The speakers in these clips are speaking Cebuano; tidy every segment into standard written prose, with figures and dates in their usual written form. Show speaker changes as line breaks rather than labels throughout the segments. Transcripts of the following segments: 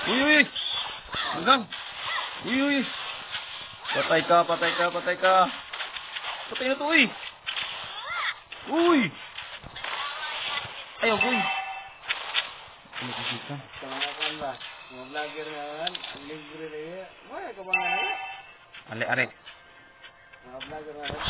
Uy, uy, uy. Hanggang. Uy, uy. Patay ka, patay ka, patay ka. Patay na to, uy. Uy. Ayaw, uy. Ano kasi ka?
Sa mga kan ba? Mga vlogger nga man, ang libre na yun. Wala ka ba nga na yun?
Ale, are.
Mga vlogger nga man.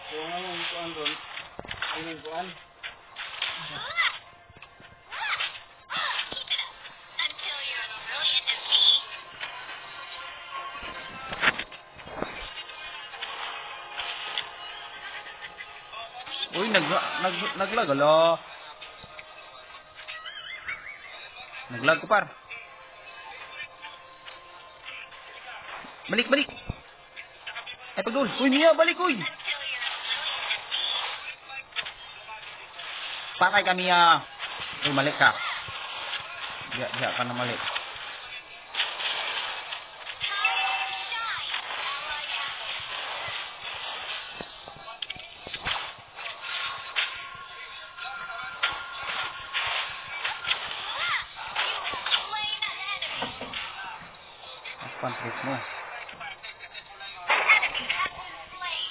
So nga mong kuan ron, ining kuan.
Until you're as brilliant as me.
Uy, naglag, ala. Naglag ko, par. Balik, balik. Ay, pagdul. Uy, Mia, balik, uy.
Until you're as brilliant as me.
Patay ka, Mia. Uy, mali ka. Diya, diya ka na mali.
Shine. You have slain an enemy.
Ang pantrit mo.
An enemy has been slain.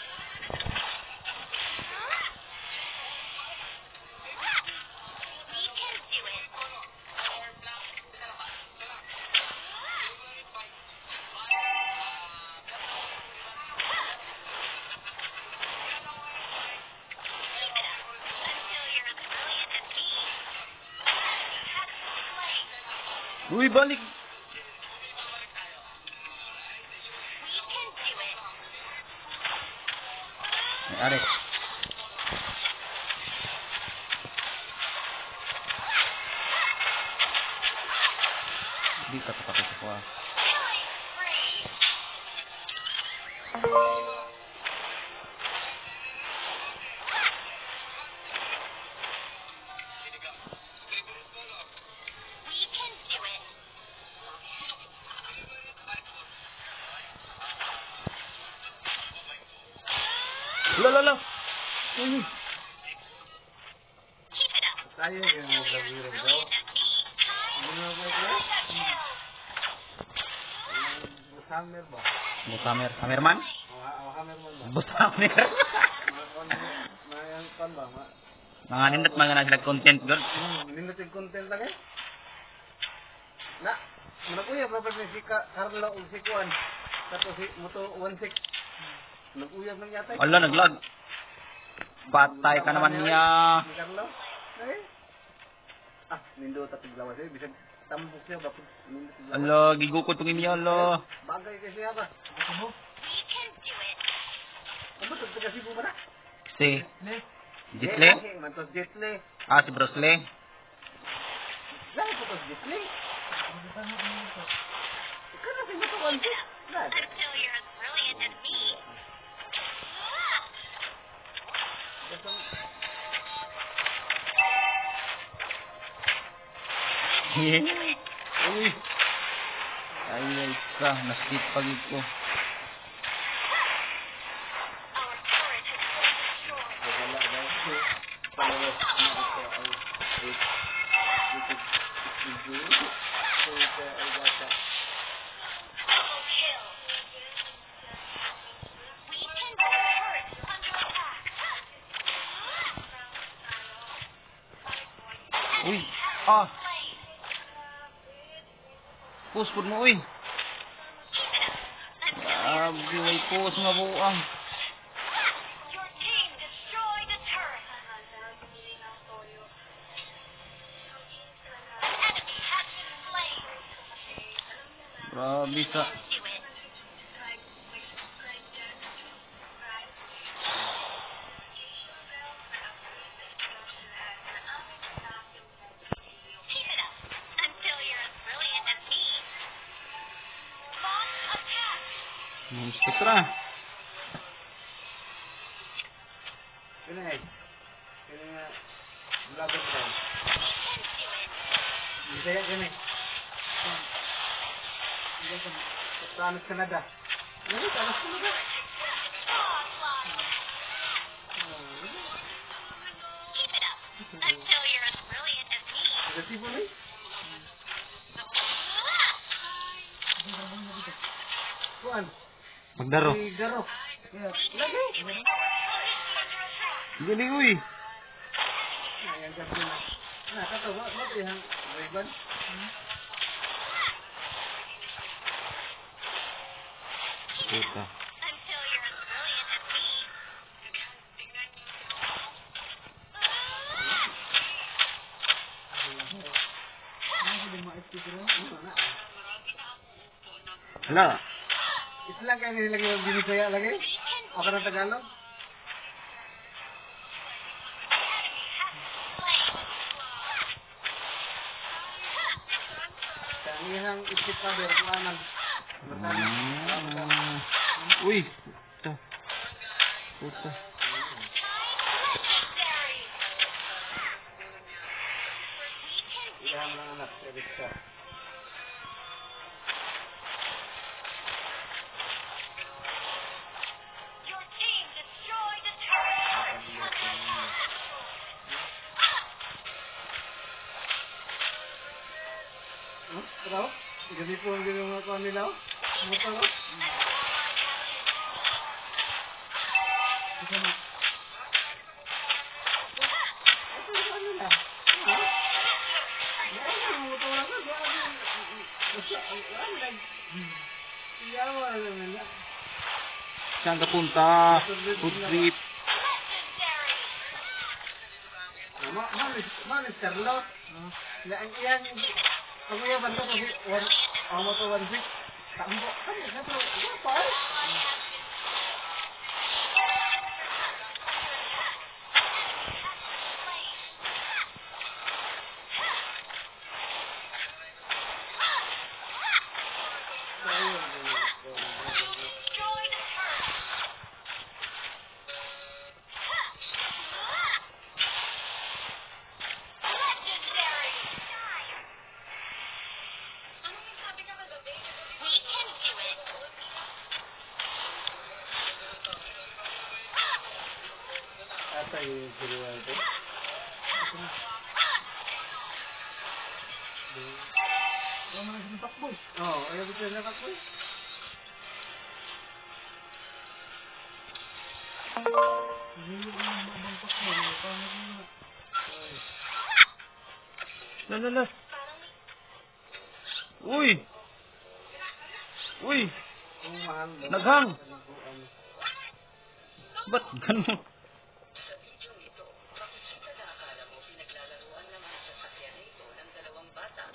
We can do it. Keep it up until you're as brilliant as me. An enemy has been slain.
Uy, balik.
We can do it.
Ay, are. Di ka tapos ako ah.
Killing spree. We can do it.
La la la. Uy.
Keep it up
Tayo
until
yung mga
you're as
vlogger daw.
brilliant as me.
Hindi mo ba ito?
Mega kill.
Summer ba?
Busamer, Hammerman?
Mga cameraman ba?
Busamer.
Mga kuan, mga kuan ba? Mga
Mga nindot mga na sila content god.
Nindot yung content lang eh. Na, nag-uyab na pa ni si Carlo ug si Kuan. Kato si Moto 16. Nag-uyab nang yatay.
Ala, naglag. Patay ka naman niya.
Si Carlo. Eh. Ah, nindot at tiglawas eh. Bisag tambok siya ba? Nindot tiglawas.
Ala, gigukod tong niya, ala.
Bagay kasi siya ba?
We can do it.
Ano to? Taga Cebu ba na?
Si Jitle?
Eh, mantos Jitle.
Ah, si Bruce Lee.
Lahat ko to Jitle. Ikaw na si Moto 16. Lahat.
Until you're as brilliant as me.
Basta-
Uy. Ay, ay ka. Naskip pagid ko.
Our turret has been destroyed.
Wala daw. Followers na ito ay eight YouTube video. So ito ay data.
Double kill. We can do it. Turret is under attack.
Uy. Ah,
Slain.
push pud mo, uy.
Keep it up until you're
Grabe, way push nga buang.
Your team destroyed a turret. An enemy has been slain.
Grabe sa.
Do it. Keep it up until you're as brilliant as me. Launch attack.
Muntik ra.
Yun na eh. Yun nga. Vlogger ko.
We can do it.
Bisaya yun eh. Tanos Canada. Ano? Tanos Canada?
Onslaught.
Nagsipon eh. Kuan.
Magdaro.
Si Garo. Lagi.
Galing, uy.
Ayan, gabi na. Na, kato, wa wa iyang Ray-Ban.
Puta.
Until you're as brilliant as me.
Ano na?
Hala.
Islang kayo nila lagi yung binisaya lagi. Ako ng Tagalog. Sa ang iyang isip pa, pero kuan ang
Uy. Puta. Puta.
Legendary. We can do
Iyang
it.
mga anak, Eric siya.
Your team destroyed a turret.
Huh? Pero, gabi po ang ginawa ko nila. Oh. Motor, oh. Ito yung ano nila. Ha? Wala, motor ako. Basta, wala, Iyawa na nila.
Saan ka punta? Food trip.
Legendary.
Ma, Mr. Lot. Na ang iyang panguyaban ko kasi one, ang moto 16. Tambo. Kami, kato, pa eh.
Destroyed a turret. Legendary. We can do it.
Ata yung ginawa ito. Oo, ayaw ko siya nakakboy.
La la la. Uy. Uy.
Kung mahal ba?
Naghang. Ba't ganun?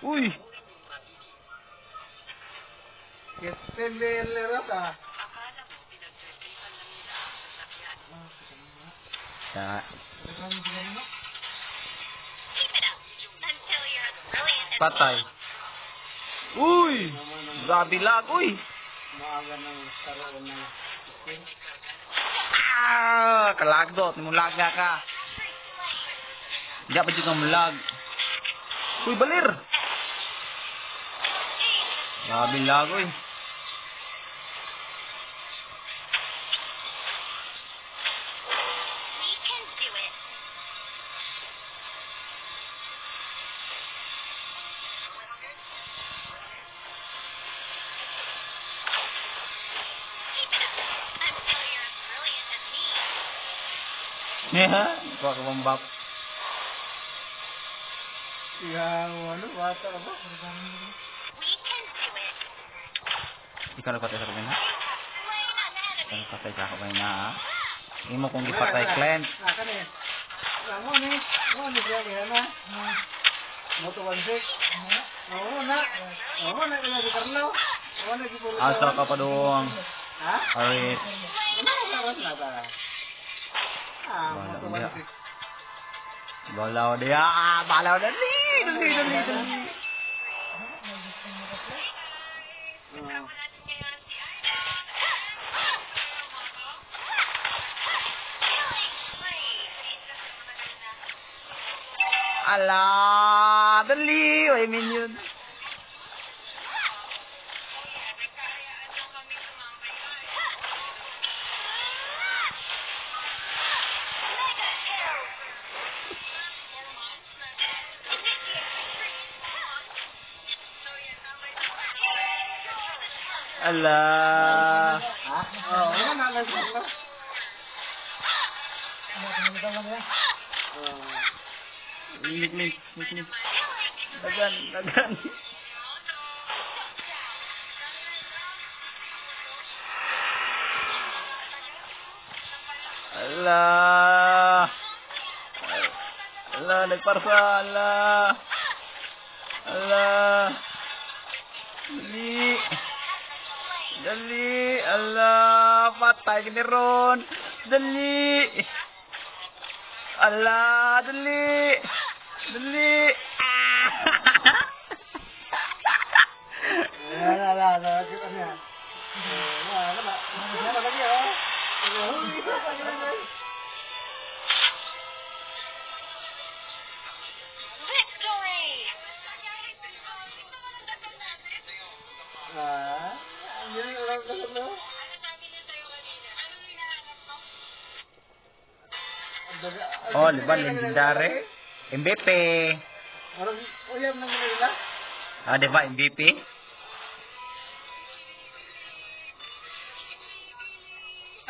Uy.
Kete lero ka.
Sa
Keep it up until you're as brilliant as
patay.
me.
Uy. Grabe lag. Uy.
Maaga ng karoon ng skin.
Ah, kalagdot. Mulaga ka. Di pa dyan ka mulag. Uy, balir. Grabe lag, uy.
We can do it. Keep it up until you're as brilliant as me.
Kuha ka bang bap?
Yang ano, bata ba?
We can do it.
Ikaw nagpatay sa kamay na?
Slain an
Ikaw
enemy.
nagpatay sa kamay na, ha? Imo kong gipatay, Clint.
Ah, kani. Ah, mo ni, mo ni siya kaya na. Moto 16. Oo na. Oo na kaya si Carlo. Oo na si Pulito.
Asa ka pa doon?
Ha?
Arit.
Ano ka na ba? Ah,
Wala,
Moto
wala.
16.
Balaw dia. Ah, balaw dali. Dali, dali, dali.
Oo.
Killing spree.
Ala, dali. Ay, minion.
Mega kill. Initiate retreat.
Ala.
Oh, wala na lang sila. Oh.
Mik, mik, mik, mik. Dagan, dagan. Ala. Ala, nagparsa. Ala. Ala. Dali. Dali. Ala. Patay ka ni Ron. Dali. Ala, dali. Dali. Ah!
Wala, wala, wala. Kita niya. Oh, wala, wala. Wala lagi, oh. Uy, wala.
Victory!
Ah, yun yung alam ko no?
Oh, di ba, legendary? MVP.
Parang uyab na nila.
Ah, di ba, MVP?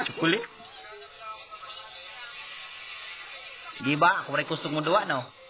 Chocolate. Di ba? Ako rin gusto mo duwa, no?